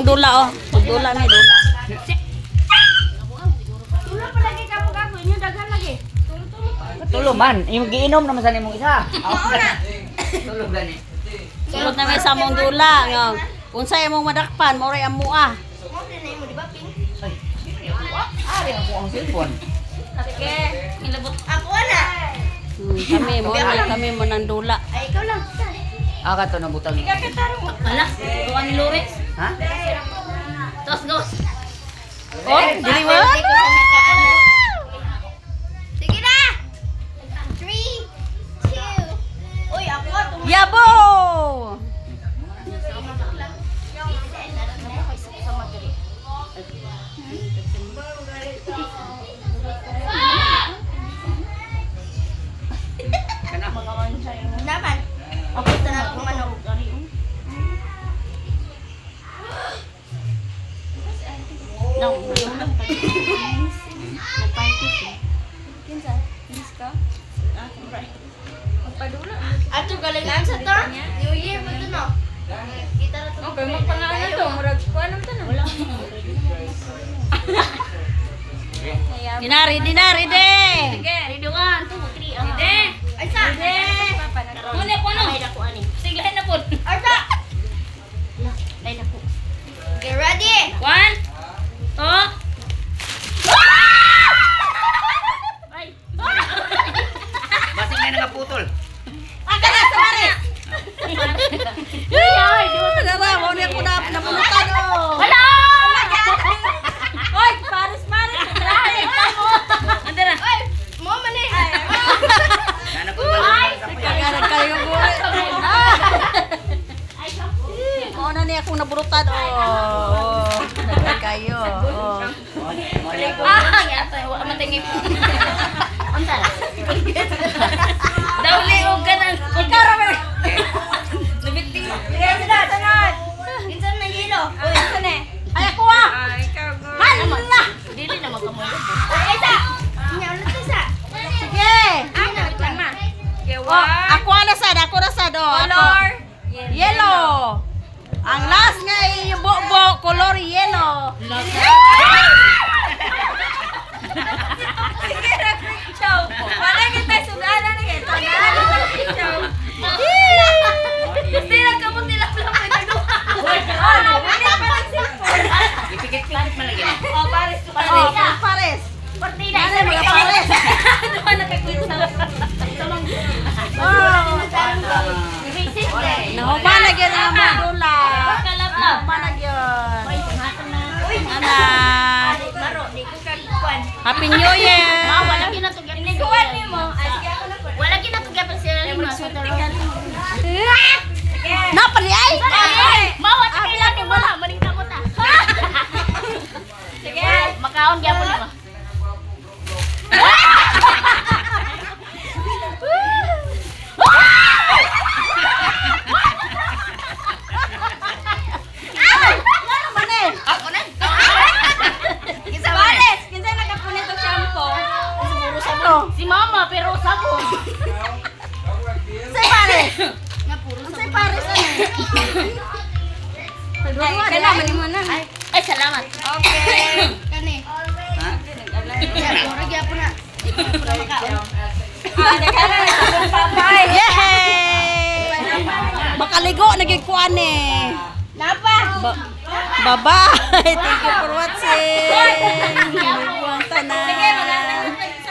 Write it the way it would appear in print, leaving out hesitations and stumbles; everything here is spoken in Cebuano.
Dula oh. Dula mi dula. Tulo pa lagi ka mo gago inyo daghan lagi. Tulo man, yung giinom naman sa nimong isa. Tulo gani. Sulod na may sa among dula nga. Unsay among madakpan, mao ray amoa. Mo na mo di ba pink? Ay, sino yung kuha? Ari ang kuha ang cellphone. Sige, ilabot ako na. Kami mo na kami mo nang dula. Ay ikaw lang. Ah, kato na butang. Wala, tuwa ni Lawrence. Ha? Tos gos. Oh, dili wa. Sige na. 3 2. Uy, ako atong Yabo! Kana. Naman. Ako tanan kung ano. No. Ato galingan sa to. New Year mo to no. Kita ra to. Okay, magpangalan to. Murag, kuha naman to na. Wala. Dinari, dinari de. Sige. Ready 1, 2, 3. Hindi. Ay sa. Muna po no. Ay dako ani. Sige, lain na po. Arta. Ay dako. Get ready. One, two. Ay. Basing na nakaputol. Aga na sa mare. Ay, dara mo ni ako na napulutan oh. Wala! Oy, pares pares. Anda na. Ay, mo man eh. Nana ko ba? Kagana kayo mo. Mo na ni ako naburutan oh. Oh, Daghan kayo. Oh. Ah, yata. Wala matingin. Unsa na? Dawli og kanang. Ikaw ra man. Nabigti. Kinsa na yelo? Uy, unsa na? Ay ako ah. Hala. Dili na makamulo. Uy, ay sa. Nya ulit sa. Sige. Oh, ako na sad, ako na sad oh. Ako. Yellow. Ang last nga ibubo color yellow. Ipikit-pikit man lagi. Oh, pares. Partida. Ano mga pares? Oh. Nahuman na gyud ang mga dula. Nahuman na gyud. Ana. Maro, di ko kagkuan. Happy New Year. Ma, wala ginatugyan ni Kuan nimo. Wala ginatugyan sila lima. Napali ay. Ma, wala kailan mo wala maning kamot ah. Sige. Makaon gyapon nimo. Ay, ano man eh? Ako na. Pares, kinsa nakapunit og shampoo? Ano? Si mama pero sabon. Say pares. Say pares ano? Kailangan man mo na. Ay, salamat. Okay. Kani. Ha? Mura gyapon na. Ah, daghan na sabon papay. Yay! Makaligo naging kuan eh. Napa. Bye-bye. Thank you for watching.